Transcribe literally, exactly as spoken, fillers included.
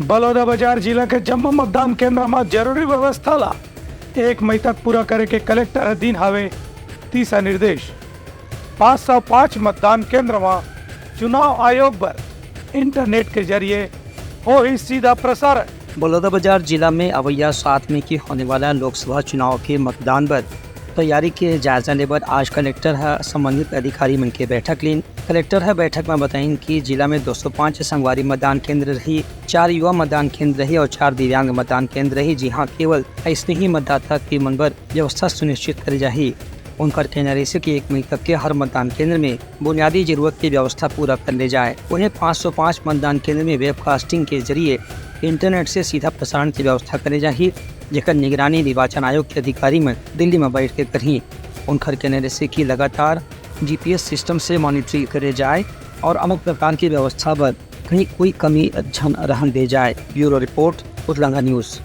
बलौदाबाजार जिला के जम्मो मतदान केंद्र म जरूरी व्यवस्था ला एक मई तक पूरा करे के कलेक्टर ह दीन हावे तीसरा निर्देश। पाँच सौ पाँच मतदान केंद्र म चुनाव आयोग बर इंटरनेट के जरिए होही सीधा प्रसारण। बलौदाबाजार जिला में अवैया सात मई के होने वाला लोकसभा चुनाव के मतदान बर तैयारी के जायजा ले बर आज कलेक्टर ह संबंधित अधिकारी मन के बैठक लीन। कलेक्टर ह बैठक में बताइन कि जिला में दो सौ पाँच संगवारी मतदान केंद्र रही, चार युवा मतदान केंद्र रही और चार दिव्यांग मतदान केंद्र रही, जिहां केवल अइसने ही मतदाता के मन बर व्यवस्था सुनिश्चित करे जाही। उनकर कहना रहिसे कि एक मई तक के हर मतदान केंद्र में बुनियादी जरूरत के व्यवस्था पूरा कर ले जाए। उन्हें पाँच सौ पाँच मतदान केंद्र में वेबकास्टिंग के जरिए इंटरनेट से सीधा प्रसारण की व्यवस्था करे जाही, जेकर निगरानी निर्वाचन आयोग के अधिकारी मन दिल्ली में बैठ के करही। उनकर कहना रहिसे कि लगातार जीपीएस सिस्टम से मॉनिटरिंग करे जाए और अलग प्रकार की व्यवस्था बर कहीं कोई कमी झन रहन दे जाए। Bureau report, Utlanga news.